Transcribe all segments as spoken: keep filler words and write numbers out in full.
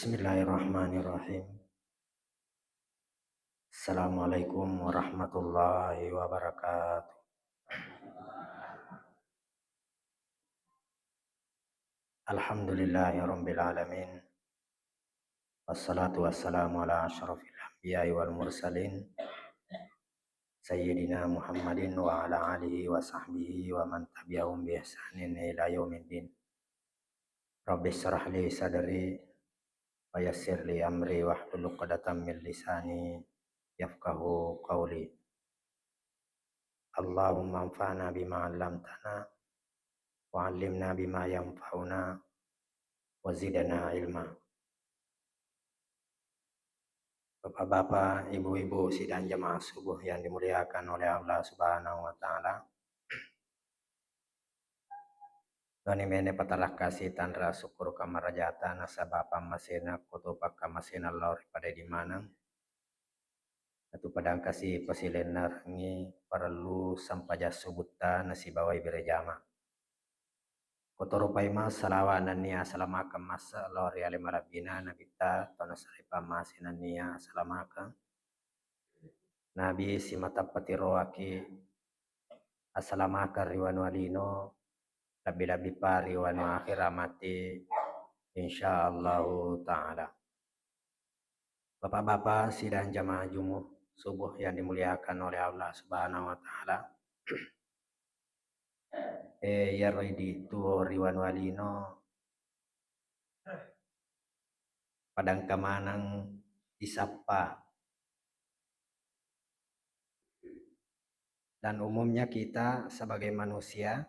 Bismillahirrahmanirrahim. Assalamualaikum warahmatullahi wabarakatuh. Alhamdulillahirabbil alamin. Wassalatu wassalamu ala asyrafil anbiya'i wal mursalin, sayyidina Muhammadin wa ala alihi wa sahbihi wa man tabi'ahum bi ihsanin ila yaumiddin. Rabbi syrah li sadri wa yassir li amri wahlul uqdatam min lisani yafqahu qawli. Allahumma anfa'na bima 'allamtana wa 'allimna bima yanfa'una wa zidna ilma. Bapak-bapak, ibu-ibu, sidang jamaah subuh yang dimuliakan oleh Allah Subhanahu wa Ta'ala. Doni mene patarakkasi tanra sukkuru kamarajata nasaba pammasena koto pakkamasena lao ri pada di maneng. Atu padangkasi pasilennerengngi parellu sampajang subutta nasibawai berejama. Kotoro paima salawa nennia salamakeng masse lao ri ale marabbina nabitta tona saripa mase nennia salamakeng. Nabi simata patiroaki asalamakeng ri wanua lino, lebbi-lebbi pa ri wanua akhira mati, insyaallahu ta'ala. Bapak-bapak sidang jamaah jumu subuh yang dimuliakan oleh Allah Subhanahu wa Ta'ala. Eh, iyaro idi tuo ri wanua lino padangka maneng isappa. Dan umumnya kita sebagai manusia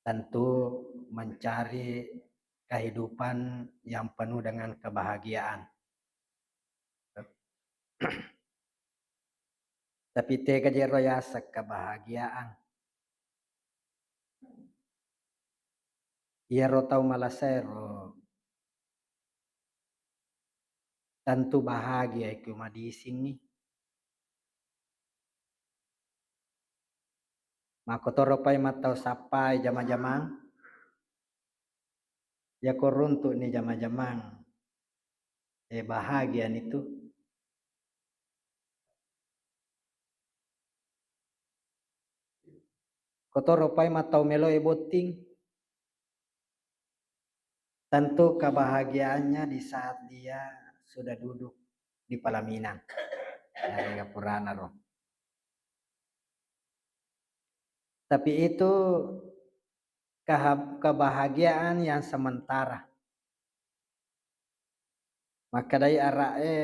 tentu mencari kehidupan yang penuh dengan kebahagiaan. Tapi tega jero yaseng kebahagiaan. Iyaro tau malasa ero tentu bahagia iko madisingngi. Makkotoro pai mattau sappai jama-jamang. Yako runtu'ni jama-jamang, eh, bahagianitu. Kotoro pai mattau meloe botting, tentu kebahagiaannya di saat dia sudah duduk di pelaminan. Nah, purana ro. Tapi itu keha-, kebahagiaan yang sementara. Makkedai ara'e,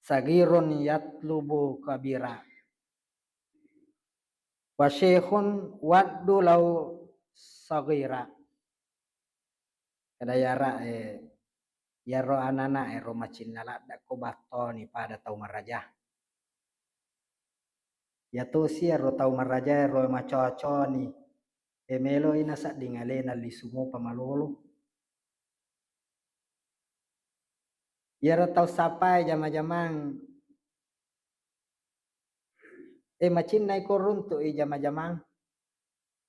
"Sagirun yatlubu kabira, wa syaikhun waddu lau sagira." Kedai ara'e, iyaro anana ero macinna ladde ko battoni pada tau maraja. Yatosi ero tau marajae ro macoa-coani, e, meloi nasedding alena lisu mopa malolo. Iyaro tau sappae jama-jamang, e, macinnai ko runtu'i jama-jamang.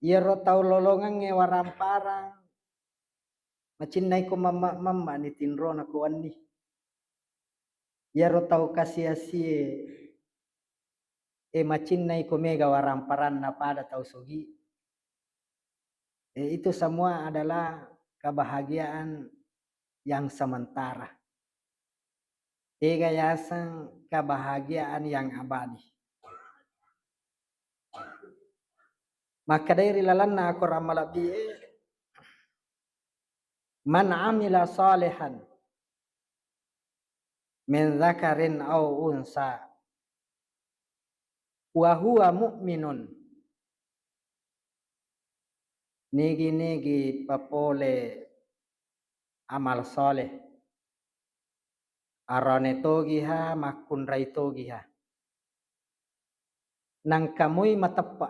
Iyaro tau lolongengnge waramparang, macinnai ko mamma-, mammani tinrona ko wenni. Iyaro tau kasi-asie, e, macinnai ko mega waramparanna pada tau sogi. E, itu semua adalah kebahagiaan yang sementara. Tega yaseng kebahagiaan yang abadi. Makkedai ri lalenna akorang malebbi'e, "Man amila salihan min dzakarin au unsa wa huwa mu'minun." Nigi-nigi papole amal soleh, arane togiha, makkunrai togiha, nangkamui mateppe,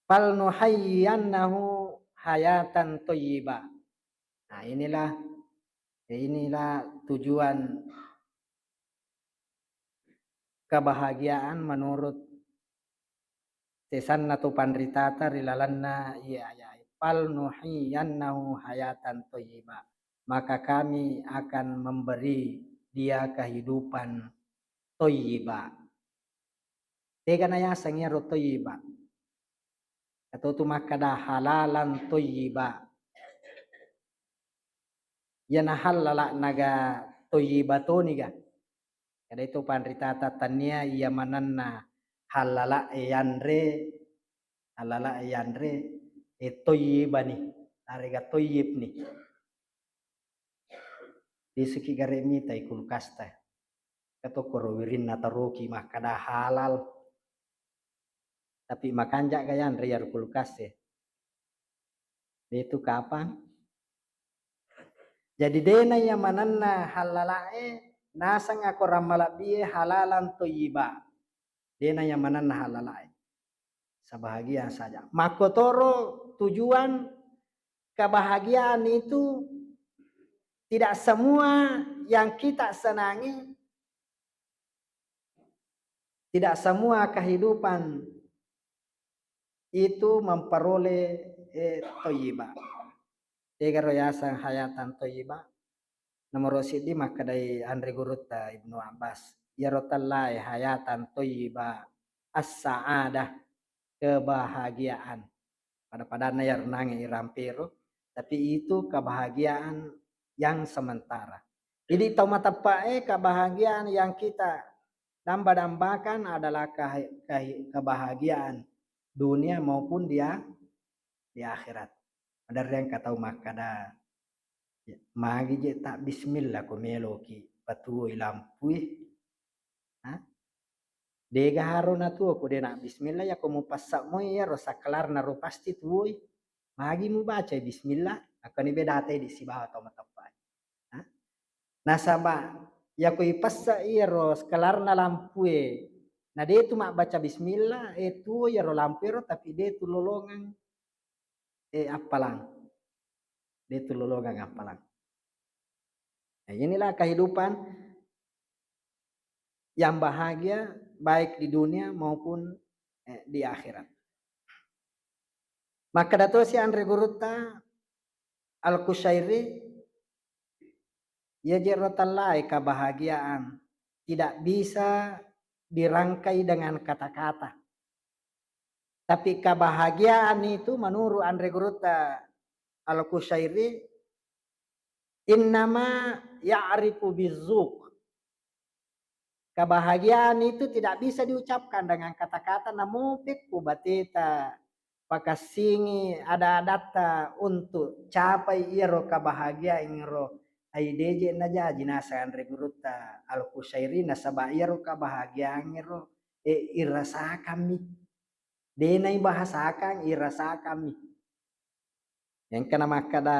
"Falnuhayyiyannahu hayatan thayyiba." Nah, inilah, inilah tujuan kebahagiaan menurut sesanna tu panritata ri lalenna iya ayat. "Falnuhiyannahu hayatan thayyibah." Maka kami akan memberi dia kehidupan thayyibah. Tega nayaseng iyaro thayyibah? Katotu makkada halalan thayyibah. Iyana hallala'naga thayyibah toniga? Kada itu panritata tania iya manenna hallala'e yanre, hallala'e yanre, eh, thayyibani, arega thayyibni. Disuki gare mitai kulkasta. Katokoro wirinna taroki makkada halal. Tapi makanja ga yanre iyaro kulkas e? Detu kapang. Jadi dena iya manenna hallala'e, naseng akorang malebbie halalan thayyibah. Dena iya manenna hallala'e. Sebahagiaan saja. Makkotoro tujuan kebahagiaan itu tidak semua yang kita senangi, tidak semua kehidupan itu memperoleh, eh, thayyibah. Tegaro yaseng hayatan thayyibah? Nomoro siddi makkedai anre gurutta Ibnu Abbas, iyaro tellae hayatan thayyibah, as-sa'adah, kebahagiaan. Pada-padanna iyaro nange irampero, tapi itu kebahagiaan yang sementara. Jadi tau mateppe'e, kebahagiaan yang kita damba-dambakan adalah keha-, kehi-, kebahagiaan dunia maupun di a-, di akhirat. Maderri engka tau makkada, "Magi je ta bismillah ko meloki patuoi lampue?" Ha? Dega haro natuo ko de na bismillah, yako mupassa moi iyaro sakkelarna ro pasti tuoi. Magi mubacai bismillah, akkoni beda tedi sibawa tau mateppa. Ha? Nasaba yako ipessa iyaro sakkelarna lampue, na de tu mabbaca bismillah, eh, tuo iyaro lampuero, tapi de tu lolongeng, eh, appalang. De tu lolongeng appalang. Nah, inilah kehidupan yang bahagia baik di dunia maupun, eh, di akhirat. Makkeda tosi anre gurutta Al-Qusyairi, iya jero tellae kebahagiaan tidak bisa dirangkai dengan kata-kata. Tapi kebahagiaan itu menurut anre gurutta Al-Qusyairi, "Innama ya'rifu bizzuk." Kebahagiaan itu tidak bisa diucapkan dengan kata-kata, namo pekko bateta pakassingi ada-adatta untuk capai iyaro kebahagiaan ro. Ai deje najaji naseng anre gurutta Al-Qusyairi, nasaba iyaro kebahagiaan ro, eh, irasakammi. Denai bahasakang, irasakammi. Engkana makkada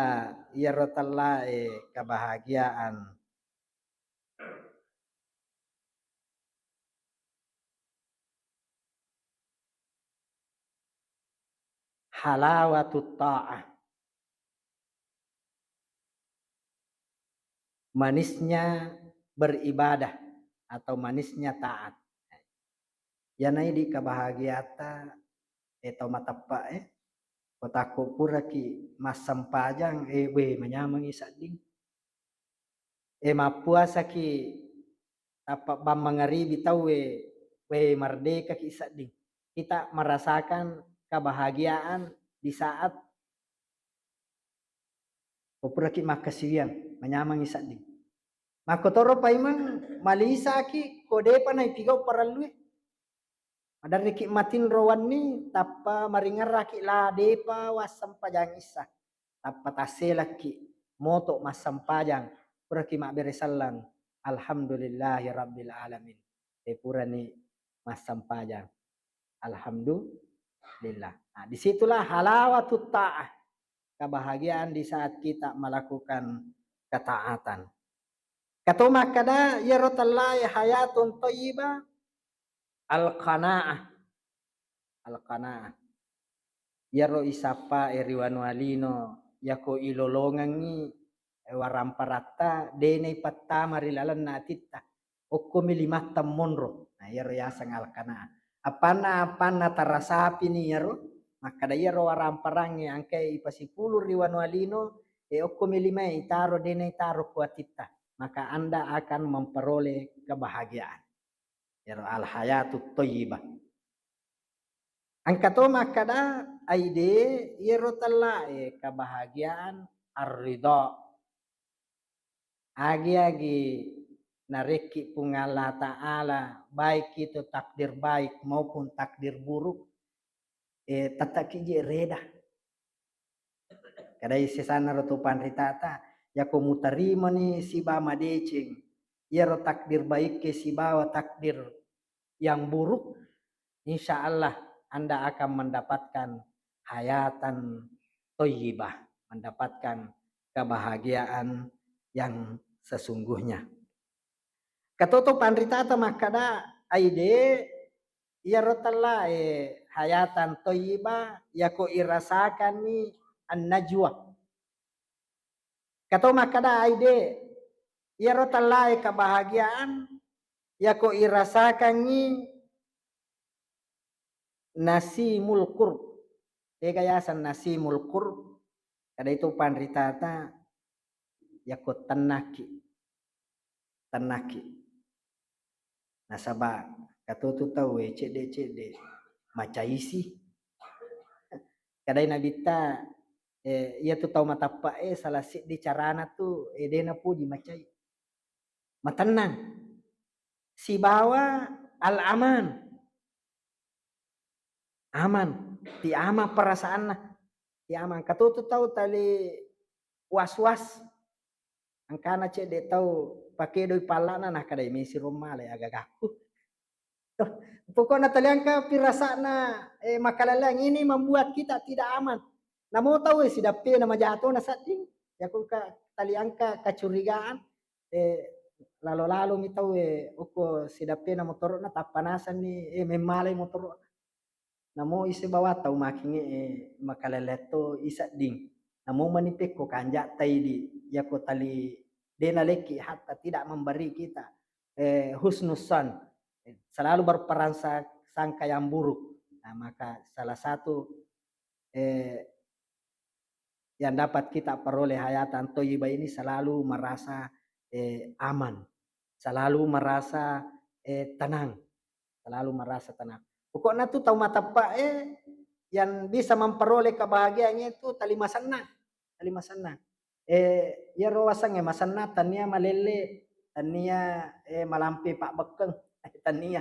iyaro tellae kebahagiaan. Halawatut ta'ah. Manisnya beribadah atau manisnya taat. Iyana idi kebahagiatta, eh, tau mateppa, eh. Ko takko puraki massempajang, eh, we, manyamengi sedding. Eh, mappuasaki tappa bang mangaribi tauwe, we, merdekaki sedding. Kita merasakan kebahagiaan di saat ko puraki makkasiwiang, manyamengi sedding. Makkotoro paimeng malisaki ko depa naipigau parellue. Maderriki matinro wenni, tappa maringerraki la depa wassempajang issa. Tappa tasselakki moto massempajang. Puraki mabbere selleng, "Alhamdulillahi rabbil alamin." Eh, purani massempajang. Alhamdulillah. Nah, disitulah halawatut ta'ah. Kebahagiaan di saat kita melakukan ketaatan. Kato makkada, iyaro tellae hayatun thayyibah, al-qanaah. Al-qanaah. Iyaro isappa e ri wanua lino, yako ilolongengngi, eh, waramparatta, dena ipattama ri lalenna atitta. Okkomi limatta monro. Nah, iyaro yaseng al-qanaah. Apanna, apanna tarasapini iyaro, makkada iyaro waramparangnge angkae ipasipulung ri wanua lino, e okko meli mae itaro, dena itaro ko atitta, maka Anda akan memperoleh kebahagiaan. Iyaro al-hayatut thayyibah. Engka to makkada, aide, iyaro tellae kebahagiaan ar-ridha. Agi-agi narekki Puang Allah Ta'ala, baik itu takdir baik maupun takdir buruk, eh, tette'ki je reda. Kadai sesannaro to panritata, yako mutarimani sibawa madeceng iyaro takdir baikke sibawa takdir yang buruk, insya Allah Anda akan mendapatkan hayatan thayyibah, mendapatkan kebahagiaan yang sesungguhnya. Katoto panritata makkada, aide, iyaro tellae hayatan thayyibah, yako irasakanni an-najwa. Kato makkada, aide, iyaro tellae kebahagiaan, yako irasakangngi nasimul qurb. Ega yaseng nasimul qurb? Kada itu panritata, yako tennaki. Tennaki. Nasaba katotu tauwe cedde-cedde macaisi. Kadai Nabitta, eh, iyatu tau matappa e salah seddi carana tu, eh, de napuji macai. Matennang. Sibawa al-aman. Aman. Ti aman perasaanna. Ti aman. Katotu tau tali was-was. Engkana cedde tau pakedoi pallana, nakadai mesi rommale agagakku. Toh, pokokna taliangka pirasana, eh, makalaleang ini membuat kita tidak aman. Namo tau, eh, sidappe na majatona sedding. Yako ka taliangka kecurigaan, eh, lalo-lalo mi tau, eh, okko sidappe na motoro'na tappa nasenni, eh, memmalai motoro'na. Namo ise bawa tau makinge, eh, makalaleang to isedding. Namo mani pekko kanja taidi, yako tali dena lekki hatta tidak memberi kita, eh, husnuzan, eh, selalu berperan sa-, sangka yang buruk. Nah, maka salah satu, eh, yang dapat kita peroleh hayatan thayyibah ini selalu merasa, eh, aman, selalu merasa, eh, tenang, selalu merasa tenang. Pokokna tu tau mateppa e yang bisa memperoleh kebahagiaan itu tali masennang, tali masennang. Eh, iyaro wasengnge masennang, tania malelle, tania, eh, malampe pabbekkeng, tania.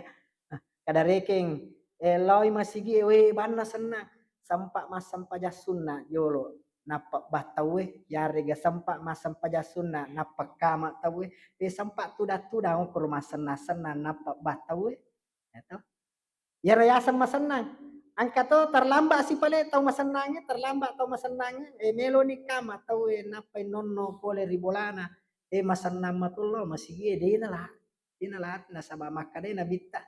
Kada rekeng, eh, laoi masigi e, we, banna sennang, sempa massempajang sunna jolo, nappa bah tauwe, yarega sempa massempajang sunna, nappa kama tauwe, eh, sempa tudang-tudang okoro masennang-sennang, nappa bah tauwe. Ya to? Iyaro yaseng masennang. Engka to terlambat si pale tau masennangnge, terlambat tau masennangnge, eh, meloni kama tauwe, nappai nonno pole ri bolana, eh, masennang matollo, masigi e, dena la, dena la, nasaba makkadai Nabitta.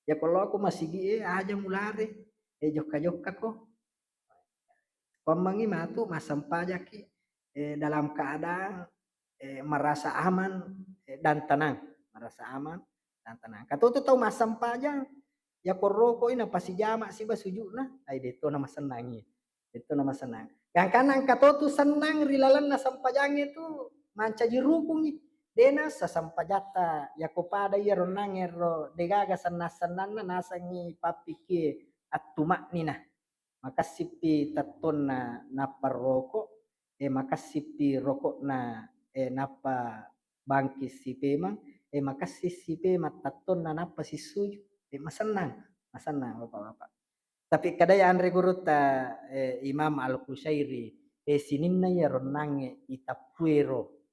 Yako loko masigi e, aja mulare, e, jokka-jokkako. Kommengi matu massempajaki, e, dalam keadaan, e, merasa aman, e, dan tenang, merasa aman dan tenang. Katotu tau massempajang, yako rokoi napasijama siba sujudna, ai detto na masennangi. Itu na masennang. Gangkanna engka to tu sennang ri lalenna sempajangnge tu mancaji rukungngi. Dena sesempajatta yako pada iya ronnangnge ro degaga sennang-sennanna nasengngi pappikkie attuma'nina. Makessippi tettonna nappa roko, e makessippi rokokna, e nappa bangki sipemang, e makessi sipemang tettonna nappa sissuju. E masennang, masennang Bapak-bapak. Tapi kadai anre gurutta, eh, Imam Al-Qusyairi, eh, sininna iya ronnangnge itappuero,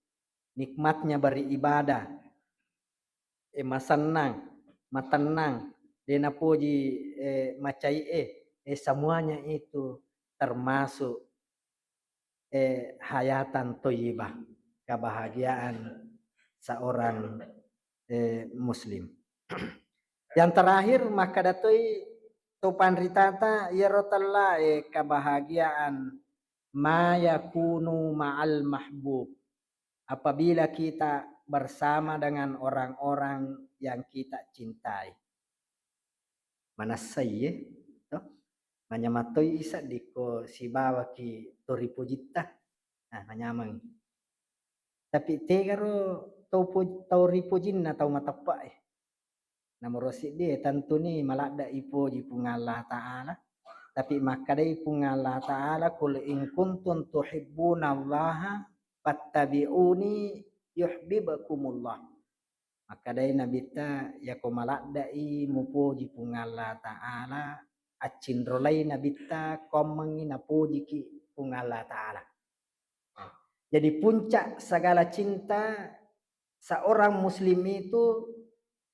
nikmatnya beribadah, eh, masennang, matennang, de napoji, eh, macai e, eh, semuanya itu termasuk eh, hayatan thayyibah, kebahagiaan seorang, eh, muslim. Yang terakhir, makkada toi to panritata, iyaro tellae kebahagiaan ma yakunu ma'al mahbub. Apabila kita bersama dengan orang-orang yang kita cintai. Manessai, eh, to? Manyamang toi iseddikko sibawaki to ripojitta. Nah, manyameng. Tapi tegaro tau po-, tau ripojinna tau mateppe'e. Nomoro siddi, tentuni maladde ipoji Puang Allah Ta'ala. Tapi makkedai Puang Allah Ta'ala, "Qul in kuntum tuhibbunallaha fattabi'uni yuhibbukumullah." Makkedai Nabitta, "Yako maladde'i mupoji Puang Allah Ta'ala, accinrolai Nabitta, kommengngi napojiki Puang Allah Ta'ala." Jadi puncak segala cinta seorang muslim itu,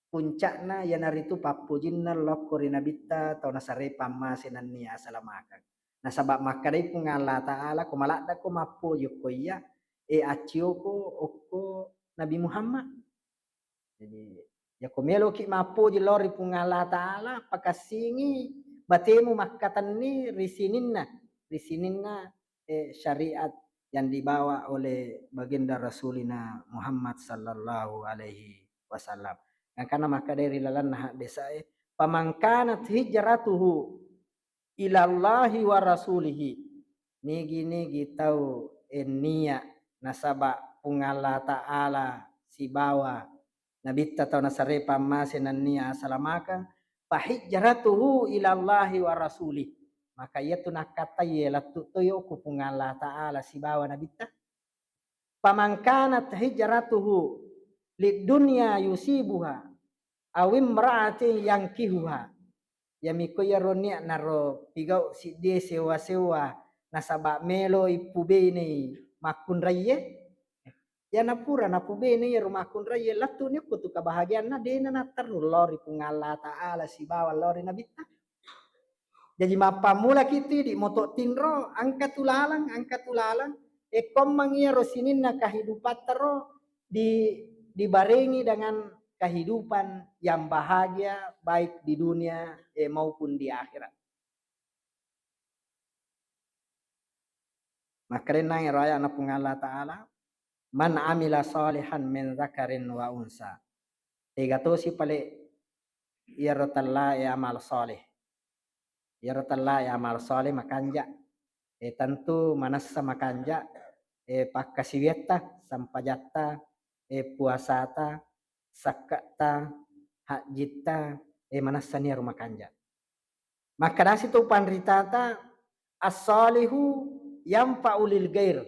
puncakna iyanaritu pappojinna lokko ri Nabitta tau nasarei pammase nennia asalamakeng. Nasaba makkedai Puang Allah Ta'ala, "Ko maladdeko mappoji okko iya, e accioko okko Nabi Muhammad." Jadi, yako meloki mappoji lao ri Puang Allah Ta'ala, pakassingi batemu makkatenni ri sininna, ri sininna, eh, syariat yang dibawa oleh Baginda Rasulina Muhammad sallallahu alaihi wasallam. Gangkanna makkeda ri lalenna haddesae, "Faman kanat hijratuhu ilallahi wa rasulihi." Nigi-nigi tau, eh, nia nasaba Puang Allah Ta'ala sibawa Nabitta tau nasarei pammase nennia asalamakeng, "Fa hijratuhu ilallahi wa rasulih." Maka iyatu nakkattai lettu toyo ku Puang Allah Ta'ala sibawa Nabitta. "Faman kanat hijratuhu lidunya yusibuha awimra'atin yankihuha." Yamiko iyaro nia'naro pigau siddie sewa-sewa nasaba meloi pubenei makkunraiye. Yana pura napubenei iyaro makkunraiye, lettu'ni okko tu kebahagiaanna, dena natteru lao ri Puang Allah Ta'ala sibawa lao ri Nabitta. Jaji mappammulaki tu idi moto tinro, engka tu laleng, engka tu laleng, e kommeng iyaro sininna kehidupatta ro di, dibarengi dengan kehidupan yang bahagia baik di dunia, eh, maupun di akhirat. Makkedaennang ero aya'na Puang Allah Ta'ala, "Man amila shalihan min dzakarin wa unsa." Tega tosi pale iyaro tellae amal shaleh. Iyaro tellae amal shaleh makanja. E, tentu manessa makanja, e, pakkasiwiatta, sempajatta, e, puasata, sakkatta, hajjitta, e, manessani iyaro makanja. Makkedasi tu panritata, "As-shalihu yanfa'u lil ghair."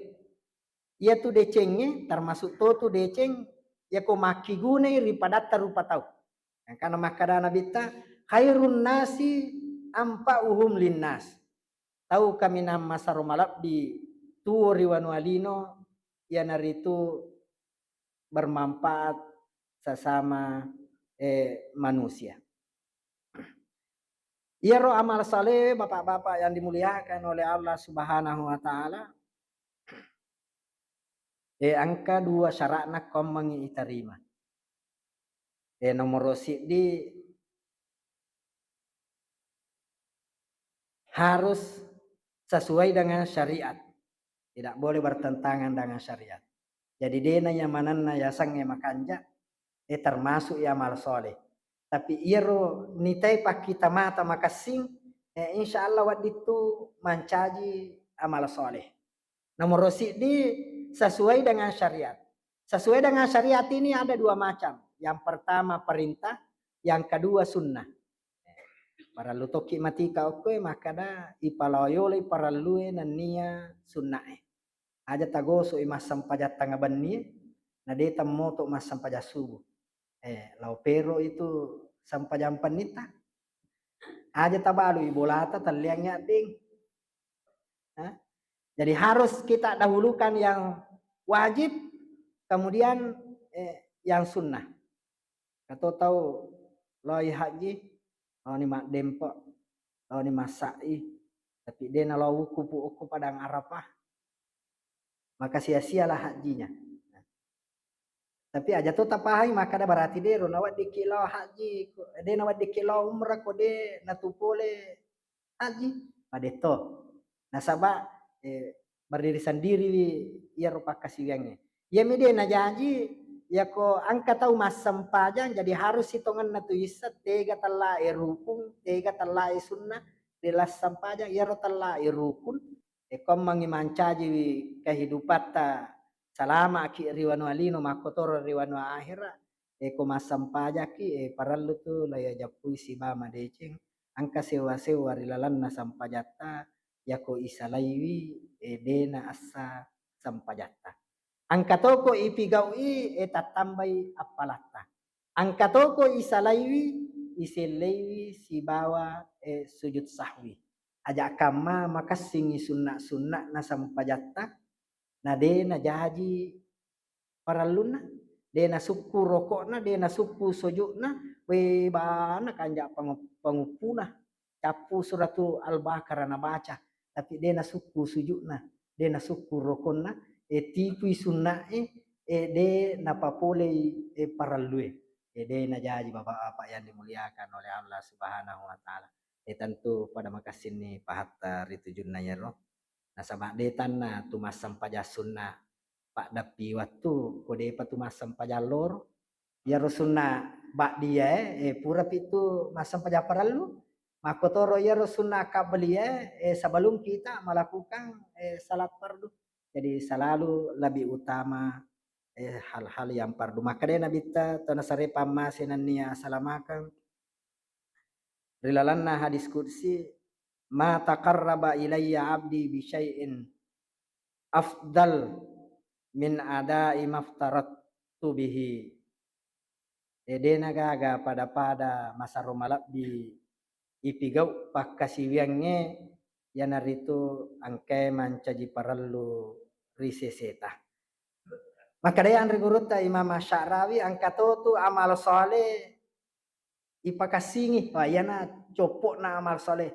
Iyatu decengnge, termasuk to tu deceng, yako makkigunai ri padatta rupa tau. Engkana makkeda Nabitta, "Khairun nasi anfa'uhum linnas." Tau kaminang masero malebbi tuo ri wanua lino, iyanaritu bermanfaat sesama, eh, manusia. Iyaro amal saleh, bapak-bapak yang dimuliakan oleh Allah Subhanahu wa Ta'ala, eh, engka dua syaratna kommengi itarima. Eh, nomoro siddi, harus sesuai dengan syariat. Tidak boleh bertentangan dengan syariat. Jadi, dena yamanenna yasengnge makanja, eh, termasuk ya amal soleh. Tapi iyaro nitai pakkita mata makessing, eh, insya Allah wedding tu mancaji amal soleh. Nomoro siddi, sesuai dengan syariat. Sesuai dengan syariat ini ada dua macam. Yang pertama perintah, yang kedua sunnah. Parellu tokki matika okkoe makkeda ipalao yoloi parellue nennia sunnae. Aja tagosoi massempajang tengnga bennie, na de temmoto massempajang subuh. Eh, lao pero itu sempajang pennitta. Aja tabalui bolata telliangngi adding. Hah? Jadi harus kita dahulukan yang wajib, kemudian, eh, yang sunnah. Kato tau loi haji, laoni maddempe, laoni massa'i, tapi de nalao wukupu okko padang Arafah, maka sia-sialah hajinya. Tapi aja to tapahangi makkeda berarti dero naweddikki lao haji, ko de naweddikki lao umrah, ko de natu pole haji, madetto. Nasaba, eh, berdiri sendiri wi iyaro pakkasiwiangnge. Iyami de najaji, yako engka tau massempajang, jadi harus sitongenna tu isseng tega tellae rukung, tega tellae sunnah, ri lassempajang iyaro tellae rukun, e, ko ammengngi mancajiwi kehidupatta salama'ki ri wanua lino makkotoro ri wanua ahera, e, ko massempajakki, e, parellu tu la ijappui sibawa madeceng, engka sewwa-sewwa ri lalenna sempajatta, yako isalaiwi, e, dena assa sempajatta. Engka toko ipigau'i, e, tattambai appalatta. Engka toko isalaiwi, iselleiwi sibawa, e, sujud sahwi. Aja kamma makessingngi sunna-sunna'na sempajatta, na de najaji parellunna, de nasukku roko'na, de nasukku soju'na, we bana kanja pangu-, panguppuna. Cappu suratul Al-Baqarah nabaca, tapi de nasukku suju'na, de nasukku rokonna, e, tipui sunna'e, e, de napapolei, e, parellue. E, de najaji bapak-bapak yang dimuliakan oleh Allah Subhanahu wa Ta'ala. E, tentu pada makassinni pahatta ri tujunna yero. Nasaba de tanna tu massempajang sunna paddeppi wettu, ko depa tu massempajang loro. Iyaro sunna ba'diyae, e, purapi tu massempajang parellu. Makkotoro iyaro sunna akkabbeliae, e, sebelum kita melakukan, e, salat fardu. Jadi selalu lebih utama, e, hal-hal yang fardu. Makkedai Nabitta, tona sare pammase nennia salamakeng. Ri lalenna hadis qudsi, "Ma taqarraba ilayya abdi bi syai'in afdal min ada'i maftaradtu bihi." E, dena gaga pada-pada masaro malebbi ipigau pakkasiwiangnge, iyanaritu engkae mancaji parellu ri seseta. Makkedai anre gurutta Imam Sya'rawi, engka to tu amal soleh ipakassingi. Wah, iyana coppo'na amal soleh.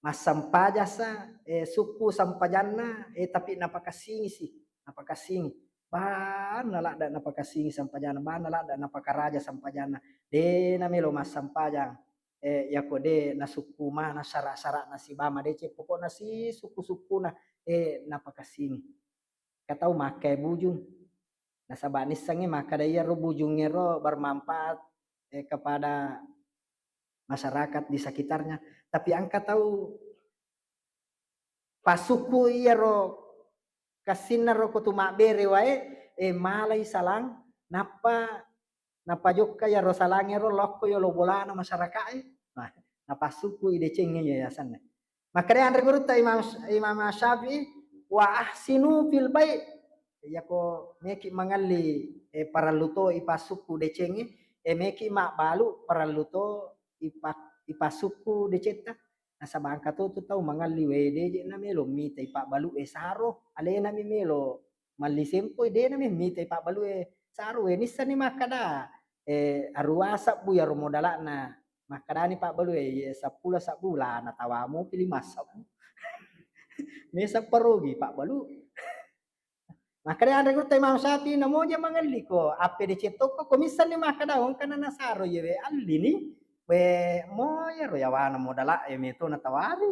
Massempajasa, e, sukku sempajanna, e, tapi napakassingisi, napakassingi. Bana ladda napakassingi sempajanna, bana ladda napakaraja sempajanna. De namelo massempajang, e, yako de nasukku mana sara-sarana sibawa madeceng, pokokna si sukku-sukkuna, e, napakassingi. Engka tau makkai bujung. Nasaba nissengngi makkeda iyaro bujungngero bermanfaat, eh, kepada masyarakat di sekitarnya. Tapi engka tau pasukku iyaro kessinna ro ko tu mabbere wae, eh, malai salang, nappa napajokka iyaro salangnge ro lokko yolo bolana masyarakae. Nah, napasukku i decengnge yayasanna. Makkeda anre gurutta Imam, Imam Syafi'i, "Wa ahsinu fil bai'." Yako meki mangelli, eh, parellu to ipasukku decengnge, eh, meki mabbalu parellu to ipa-, ipasukku decetta. Nasaba engka to tu tau mangelli, we, de je na melo mita ipabbalu, eh, saro, alena mi melo malli sempoi, de nami mita ipabbalu e saro e, nissenni makkeda, eh, arua sebbu iyaro modala'na, makkedani pabbalu e, ye seppulo sebbu la natawamu pi lima sebbu. Mesa parogi pabbalu. Makkeda anre gurutta Imam Syafi'i, namoja mangelli ko, appe deceng tokko, ko missenni makkeda, wongkana nasaro ye we allini, we mo iyaro yawana modala e meto natawari.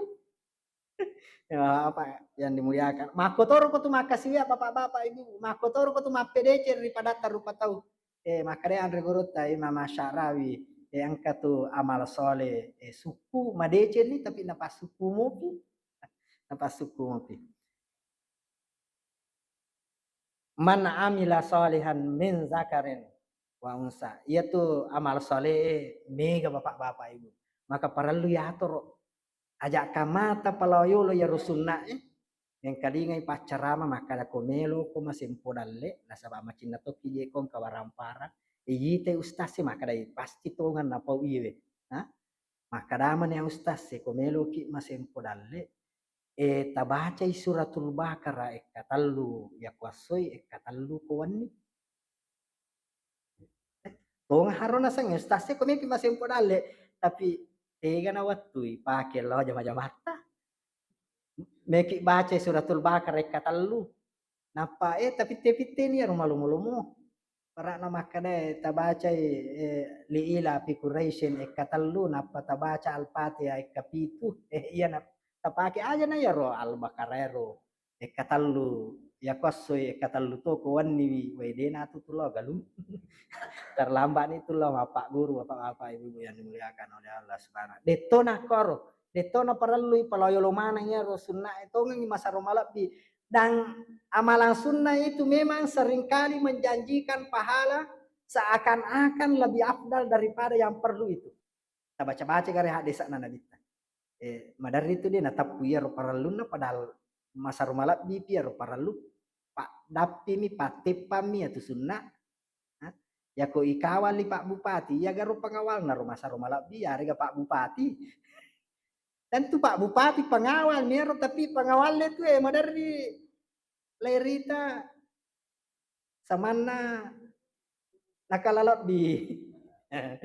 Ya, Bapak yang dimuliakan. Makkotoro ko tu makkasiwiang, Bapak-bapak, Ibu. Makkotoro ko tu mappedeceng ri padatta rupa tau. Eh, makkeda anre gurutta Imam Sya'rawi, eh, engka tu amal soleh, eh, sukku madeceng ni, tapi napasukku mopi. Napasukku mopi. Man amila sholihan min zakarin wa unsa. Iyatu amal soleh mega Bapak-bapak Ibu. Maka parellu yatoro. Aja kamata palawa yolo iyaro sunna e. Mengkalingai paccarama makkada ko melo ko masempo dalle, nasaba macinna tokki je ko engka warang-parang. Iyitai ustaz e makkadai pasti tongeng napau iwe. Ha? Makkadamani ustaz e ko meloki masempo dalle, eh, tabacai Suratul Baqarah ekka tellu, yako assoi ekka tellu ko wenni. Eh, tongeng haro naseng ustaz e ko meki masempo dalle, tapi tega na wettui pake lao jama-jamatta. Meki bacai Suratul Baqarah ekka tellu. Nappa, eh, tapitte-pitteni iyaro malomo-lomo. Para'na makkeda, eh, tabacai, eh, Li ila fi Quraisyin ekka tellu, nappa tabaca Al-Fatihah ekka pitu. Eh, iya na tapake aja na iyaro Al-Baqarah ero ekka tellu. Yako assoi ekka tellu to ko wenniwi, wai de natu tu lao galung. Terlambat ni tu lao mappagguru, Bapak-bapak, Ibu-ibu yang dimuliakan oleh Allah Subhanahu. Detto nakkoro. Detto naparellui paloyolo maneng iyaro sunna'e, tongengi masaro malebbi. Dan amalan sunnah itu memang seringkali menjanjikan pahala seakan-akan lebih afdal daripada yang perlu itu. Tabaca-baca gare haddese'na Nabitta. Eh, maderri tu de nateppu iyaro parellunna, padahal masaro malebbi pi iyaro parellu. Paddappimi, patteppammi iyatu sunna. Ha? Yako ikawalli Pak Bupati, iyagaro pengawalna ro masaro malebbi, yarega Pak Bupati. Tentu Pak Bupati pengawal miro, tapi pengawalle tu, eh, maderri lairita samanna nakala lebbi. Eh,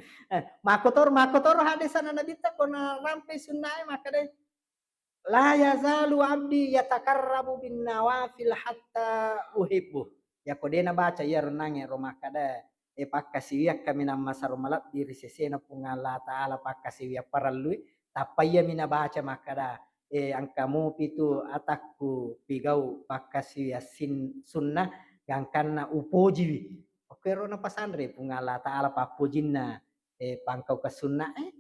makkotoro, makkotoro haddese'na Nabitta ko narampe sunnae makkeda, "La yazalu abdi yatakarrabu bin nawafil hatta uhibbu." Yako de nabaca iyaro nange ro makkeda, eh, pakkasiwiang kaminang masaro malebbi ri sesena Puang Allah Ta'ala, pakkasiwiang parellui, tappa iyami nabaca makkeda, eh, engka mopi tu atakku pigau pakkasiwiang sin-, sunnah, gangkanna upojiwi. Okko ero napasanre Puang Allah Ta'ala pappojinna, eh, pangkau kesunnah, eh,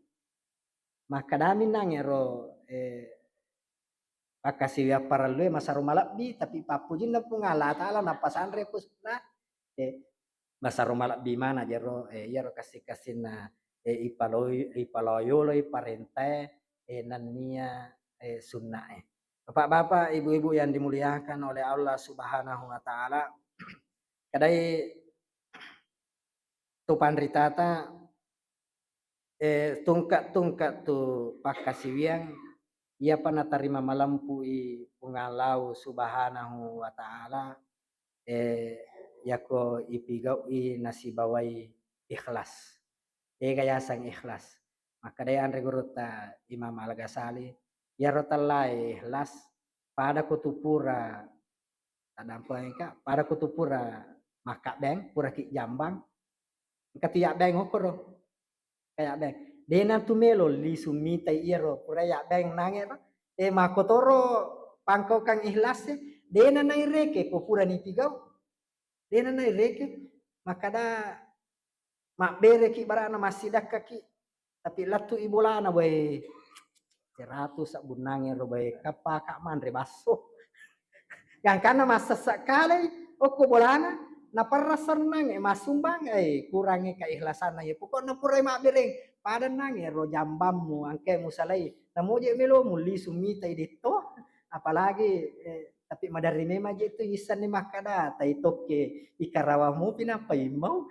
makkadami nang ero, eh, pakkasiwiang parellue masaro malebbi, tapi pappojinna Puang Allah Ta'ala napasanre ku sunnah, eh, masaro malebbi mana jero, eh, iyaro kassi-kassinna, eh, ipaloi-, ipaloyoloi parentae, eh, nennia, eh, sunnae. Bapak-bapak, ibu-ibu yang dimuliakan oleh Allah Subhanahu wa Ta'ala, kadai tu panritata, eh, tungka-tungka tu pakkasiwiang, iyapa natarima malempu'i Puang Allahu Subhanahu wa Ta'ala, eh, yako ipigau'i nasibawai ikhlas. Ega yaseng ikhlas? Makkedai anre gurutta Imam Al-Ghazali, iyaro tellae ikhlas, pada ko tu pura taddampengka, pada ko tu pura makkabbeng, puraki jambang, engka tu yabbeng okkoro. Kayak beng. Dena tu melo lisu mitai iyaro pura yabbeng nange ro. Eh, makkotoro pangkaukang ikhlas e, dena naireke ko pura nipigau. Dena naireke, makkada mabbereki barana massidakkaki. Tapi lettu i bolana, boy. Seratu sabbunnange ro, boy, kapaka manre basso. Gangkanna massessa kalai okko bolana, naperra sennang, eh, massumbang, eh, kurangi kaikhlasanna, ya pokokna purai mabbereng, padannang ero jambammu, angke musalai, namoje melomu lisu mitai detto, apalagi, eh, tapi maderri memang je tu issenni makkada, tai tokke ikarawamu pi nappa immau.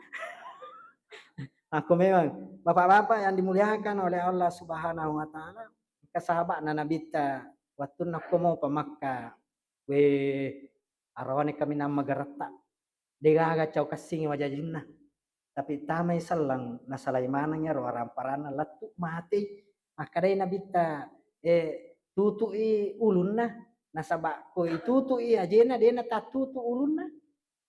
Aku memang, bapak-bapak yang dimuliakan oleh Allah Subhanahu wa Ta'ala, engka sahaba'na Nabitta, wattunna ko mopa Makka, we, arawane kaminang magaretta, degaga cau kassingi wajajinna. Tapi tamai selleng, nasalai maneng iyaro aramparanna, lettu matei. Makkedai Nabitta, eh, tutui ulunna, nasaba ko itutu'i ajena, dena tattutu ulunna.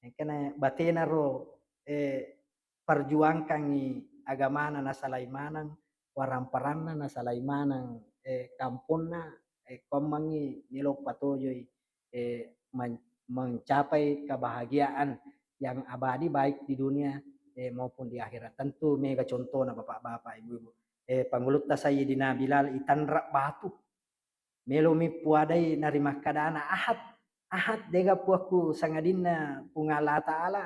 Engkana batena ro, eh, perjuangkangngi agamana, nasalai maneng waramparanna, nasalai maneng, eh, kamponna, eh, kommangngi melo patojoi, eh, men-, mencapai kebahagiaan yang abadi baik di dunia, eh, maupun di akhirat. Tentu mega contona bapak-bapak, ibu-ibu. Eh, pangulutta Sayyidina Bilal itanra batu. Melomi puadai narimakkadana, "Ahad, Ahad, dega puakku sangadinna Puang Allah Ta'ala."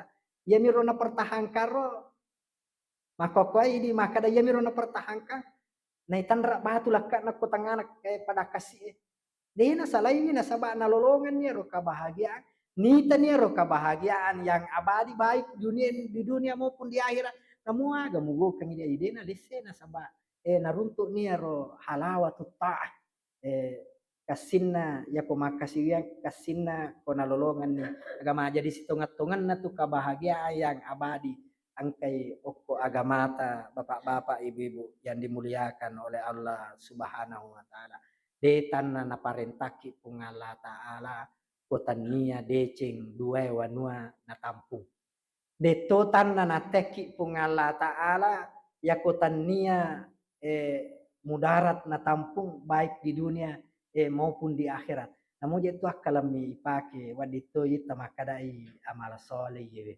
Iyamiro napertahankan ro. Makkokkoe idi makkada, "Iyamiro napertahankan." Naitanra batu lakka'na ko tangngana, eh, pada kasi'e. Dena salaiwi nasaba nalolongenni ero kebahagiaan. Nitani ero kebahagiaan yang abadi baik dunia, di dunia maupun di akhirat. Namuaga mugaukangngi dia, dena lesse nasaba, eh, naruntu'ni ero halawatut ta'ah. Eh, kassinna yako makkasiwiang, kassinna ko nalolongenni agama. Jadi sitongeng-tongenna tu kebahagiaan yang abadi engkai okko agamata, bapak-bapak, ibu-ibu yang dimuliakan oleh Allah Subhanahu wa Ta'ala. De tanna naparentakki Puang Allah Ta'ala ko tannia deceng duae wanua natampung. Detto tanna natekki Puang Allah Ta'ala, yako tannia, eh, mudarat natampung baik di dunia, eh, maupun di akhirat. Namoje tu akkalemmi ipake, wedding to itta makkadai amala soleh iyewe.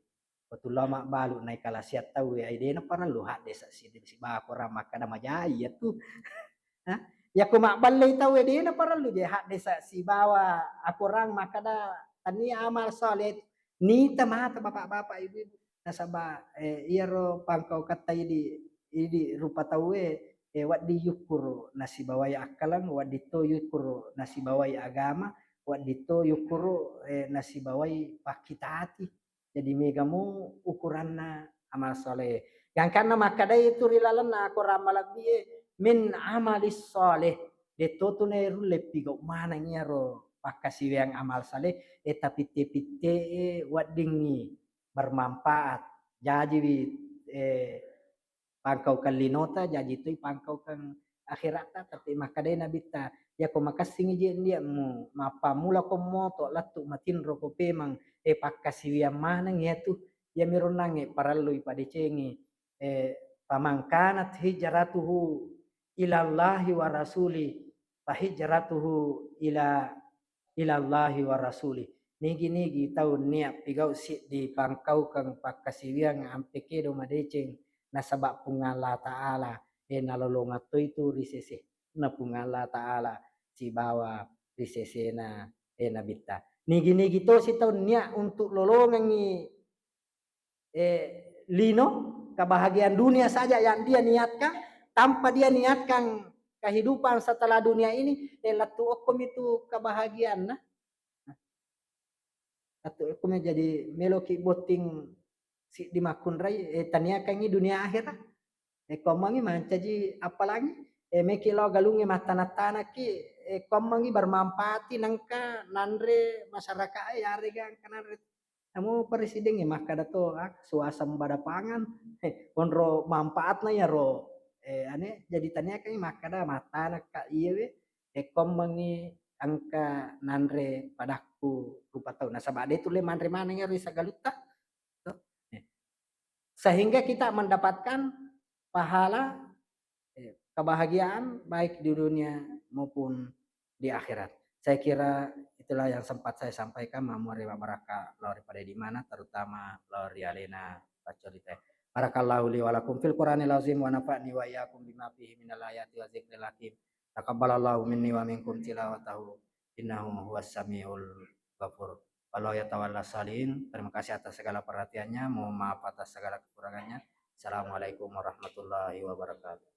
Ko tullo mabbalu naikala sia tauwe, ai dena parellu haddesa si-, sibako ra makkada majai iyatu. Hah? Yako mabballei tauwe de' naparellu je haddesa sibawa akorang makkeda tania amal saleh. Nita mata bapak-bapak, ibu-ibu. Nasaba, eh, iyaro pangkauketta idi, idi rupa tauwe, eh, wedding yukkuru nasibawai akkaleng, wedding to yukkuru nasibawai agama, wedding to yukkuru, eh, nasibawai pakkita ati. Jadi mega mo ukuranna amal saleh. Gangkanna makkedai tu ri lalenna akorang malebbi e, min amalis saleh. De' to tu nairulle pigau maneng iyaro pakkasiwiang amal saleh, e tapitte-pitte e weddingngi bermanfaat. Jajiwi, eh, pangkaukeng linota, jaji toi pangkaukeng akheratta, tapi makkedai Nabitta, yako makessingi je ndia'mu, mappammula ko moto lettu matinro ko pemeng, eh, pakkasiwiang maneng iyatu, iyamiro nangnge parellui padecengi, eh, faman kanat hijratuhu ilallahi wa rasuli, fa hijratuhu ila, ilallahi wa rasuli. Nigi-nigi tau nia pigau siddi pangkaukeng pakkasiwiang ampe kedo madeceng nasaba Puang Allah Ta'ala, eh, nalolongeng toi tu ri sese na Puang Allah Ta'ala sibawa ri sesena, eh, Nabitta. Nigi-nigi tosi tau nia untuk lolongengi, eh, lino, kebahagiaan dunia saja yang dia niatkan, tanpa dia niatkan kehidupan setelah dunia ini, eh, lettu okkomi tu kebahagiaanna. Lettu okkomi jadi meloki botting siddi makkunrai, eh, taniakangi dunia akhirat. Eh, kommangi mancaji appalangi, eh, meki lao galungnge mattana-tanaki, eh, kommangi bermanfaati nengka nanre masyarakat e, yarega engka nanre. Namo presiden e makkeda to, ah, suasembada pangan, eh, onro manfaatna iyaro, eh, ane, jadi taniakangi makkeda mattanaka iyewe, eh, kommangi engka nanre padakku rupa tau. Nasaba de' tulle manre maneng iyaro ri sagalutta. To. Eh. Sehingga kita mendapatkan pahala, eh, kebahagiaan baik di dunia maupun di akhirat. Saya kira itulah yang sempat saya sampaikan, mamua ri mabarakka lao ri pada di mana, terutama lao ri alena paccorita. Barakallahu li wa lakum fil Qur'anil azim wa nafa'ni wa iyyakum bima fihi minal ayati wa dzikril hakim. Taqabbalallahu minni wa minkum tilawatahu innahu huwas samiul ghafur. Wallahu yatawalla salihin. Terima kasih atas segala perhatiannya, mohon maaf atas segala kekurangannya. Assalamualaikum warahmatullahi wabarakatuh.